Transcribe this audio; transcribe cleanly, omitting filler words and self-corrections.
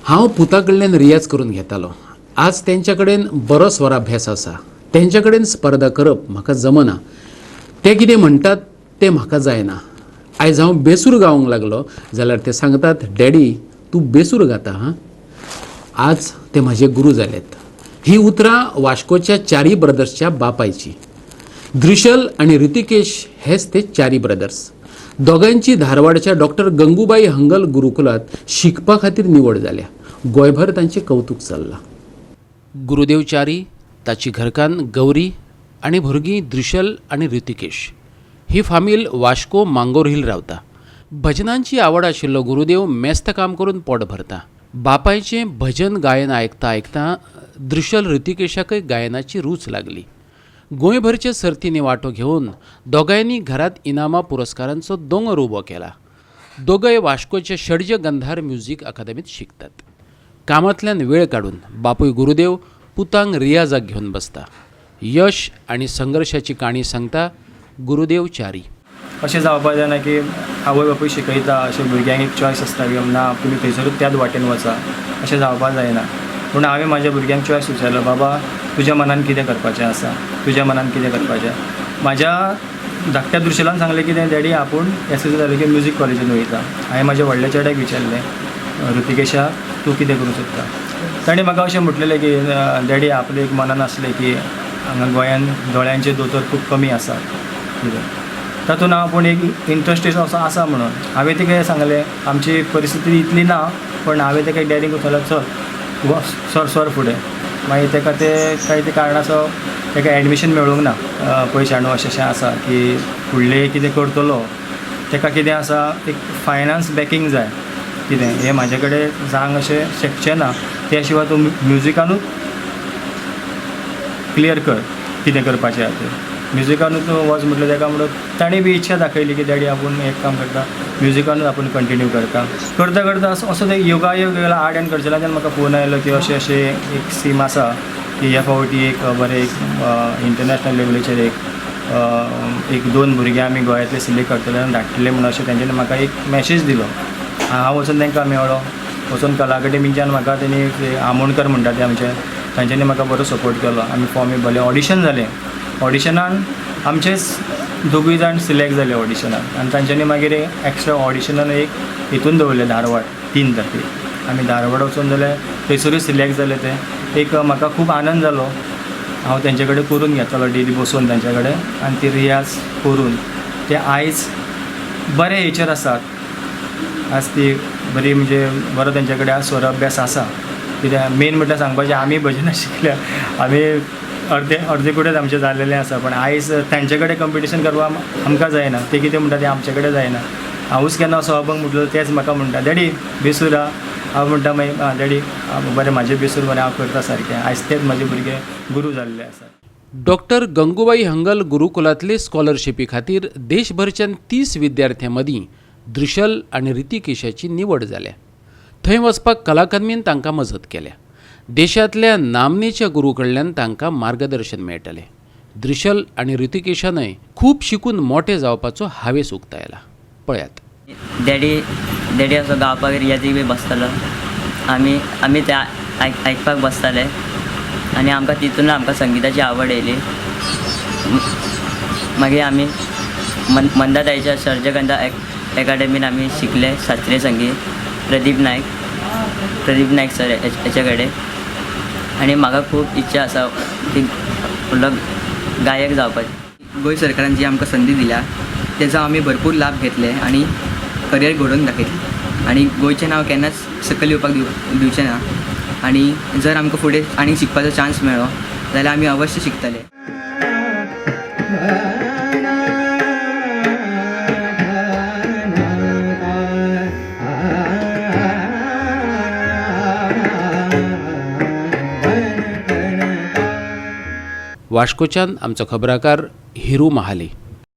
हांव पुता कडल्यान रियाज करून घेतालो. आज तेंच्या कडेन बरो स्वराभ्यास आसा. तेंच्या कडेन स्पर्धा करप म्हाका जमना. ते कितें म्हणटात तें म्हाका जायना. आयज हांव बेसूर गावंक लागलो जाल्यार ते सांगतात, डॅडी तूं बेसूर गाता हां. आज ते म्हजे गुरू जाल्यात. ही उतरां वास्कोच्या च्यारी ब्रदर्सच्या बापायची. दृशल आनी ऋतिकेश हेच ते च्यारी ब्रदर्स. दोगांयची धारवाडच्या डॉक्टर गंगूबाई हंगल गुरुकुलात शिकपा खातीर निवड जाल्या. गोंयभर तांचें कवतूक चल्लां. गुरुदेव च्यारी, ताची घरकान्न गौरी आनी भुरगीं दृशल आनी ऋतिकेश ही फामील वास्को मांगोर हिल रावता. भजनांची आवड आशिल्लो गुरुदेव मेस्त काम करून पोट भरता. बापायचें भजन गायन आयकता आयकता दृशल ऋतिकेशाकय गायनाची रूच लागली. गोंयभरचे सर्तींनी वांटो घेवन दोगांयनी घरांत इनामां पुरस्कारांचो दोंगर उबो केला. दोगय वास्कोचे षड्ज गंधार म्युजीक अकादमींत शिकतात. कामांतल्यान वेळ काडून बापूय गुरुदेव पुतांक रियाजाक घेवन बसता. यश आनी संघर्शाची काणी सांगता गुरुदेव च्यारी. अशें जावपाक जायना की आवय बापूय शिकयता अशें भुरग्यांक एक चॉयस आसता की ना, तुमी थंयसरूच त्याच वाटेन वचा, अशें जावपाक जायना. पूण हांवें म्हाज्या भुरग्यांक चॉयस विचारलो, बाबा, तुज्या मनान कितें करपाचें आसा? तुज्या मनान कितें करपाचें? म्हाज्या धाकट्या दृशलान सांगलें कितें, डॅडी, आपूण एस एस जालें की म्युजीक कॉलेजीन वयता. हांवें म्हाज्या व्हडल्या चेड्याक विचारलें, ऋतिकेशा, तूं कितें करूंक सोदता? ताणें म्हाका अशें म्हटलेलें की डॅडी, आपलें एक मनान आसलें की हांगा गोंयान दोळ्यांचे दोतोर खूब कमी आसा कितें, तातूंत हांव पूण एक इंट्रस्टेड असो आसा म्हणून. हांवें ताका सांगलें, आमची परिस्थिती इतली ना, पण हांवें ताका डेरिंग सांगलें, चल वच, सर सर फुडें. मागीर ताका ते कांय ते कारणाचो ताका एडमिशन मेळूंक ना. पयशांनो अशें अशें आसा की फुडलें कितें करतलो ताका कितें आसा, एक फायनान्स बॅकींग जाय कितें, हें म्हाजे कडेन जावंक अशें शकचें ना. त्या शिवाय तूं म्युजिकानूच क्लियर कर कितें करपाचें आहा तें, म्युजिकानूच तूं वच म्हटलें ताका. म्हणून ताणें बी इच्छा दाखयली की डॅडी, आपूण एक काम करता, म्युजिकानूच आपूण कंटिन्यू करता. करता करता असो असो ते योगायोग येयला. आर्ट एंड कल्चराच्यान म्हाका फोन आयलो की अशें अशें एक स्कीम आसा की ह्या फावटी एक बरें एक इंटरनॅशनल लेवलीचेर एक एक दोन भुरगे आमी गोंयांतले सिलेक्ट करतले आनी धाडटले म्हणून. अशें तेंच्यांनी म्हाका एक मॅसेज दिलो. हांव वचून तांकां मेळ्ळो. वचून कला अकादमीच्यान म्हाका तेणी, आमोणकर म्हणटा ते आमचे, तांच्यांनी म्हाका बरो सपोर्ट केलो. आमी फॉर्म भरले, ऑडिशन जालें. ऑडिशनान आमचेच दोगूय जाण सिलेक्ट जाले ऑडिशनान आनी तांच्यांनी मागीर एक्स्ट्रा ऑडिशनान एक हितून दवरलें, धारवाड, 3 तारखेक. आमी धारवाड वचून जाल्यार थंयसरूय सिलेक्ट जाले ते. एक म्हाका खूब आनंद जालो. हांव तेंचे कडेन करून घेतालो डेली बसून तांचे कडेन आनी ती रियाज करून ते आयज बरे हेचेर आसात. आज ती बरी, म्हणजे बरो तेंचे कडेन आज स्वराभ्यास आसा. कित्याक मेन म्हटल्यार सांगपाचें, आमी भजनां शिकल्या, आमी अर्दे अर्दे कुडेच आमचें जाल्लेलें आसा, पण आयज तांचे कडेन कंपिटिशन करपाक आमकां जायना. ते कितें म्हणटा तें आमचे कडेन जायना. हांवूच केन्ना असो अभंग म्हटलो, तेच म्हाका म्हणटा, डॅडी, बेसूर आहा. हांव म्हणटा मागीर, आं डॅडी, बरें, म्हाजें बेसूर बरें, हांव करता सारकें. आयज तेच म्हाजे भुरगे गुरू जाल्ले आसात. डॉक्टर गंगूबाई हंगल गुरुकुलांतले स्कॉलरशिपी खातीर देशभरच्यान 30 विद्यार्थ्यां मदीं दृशल आनी ऋतिकेशाची निवड जाल्या. थंय वचपाक कला अकादमीन तांकां मजत केल्या. देशांतल्या नामनेच्या गुरू कडल्यान तांकां मार्गदर्शन मेळटलें. दृशल आनी ऋतिकेशानय खूब शिकून मोठे जावपाचो हावेस उक्तायला. पळयात. डॅडी डॅडी असो गावपाक रियाजीक बी बसतालो. आमी ते आयकपाक बसताले आनी आमकां तितून आमकां संगिताची आवड येयली. मागीर आमी मंदाताईच्या सर्जगंधा एकाडेमीन आमी शिकले शास्त्रीय संगीत, प्रदीप नायक सर हेच्या कडेन. आनी म्हाका खूब इच्छा आसा की व्हडलो गायक जावपाची. गोंय सरकारान जी आमकां संदी दिल्या तेजो आमी भरपूर लाभ घेतले आनी करियर घडोवन दाखयतले आनी गोंयचें नांव केन्नाच सकयल येवपाक दिवचें ना. आनी जर आमकां फुडें आनी शिकपाचो चान्स मेळ्ळो जाल्यार आमी अवश्य शिकतले. वास्कोच्यान आमचो खबराकार हिरू महाली.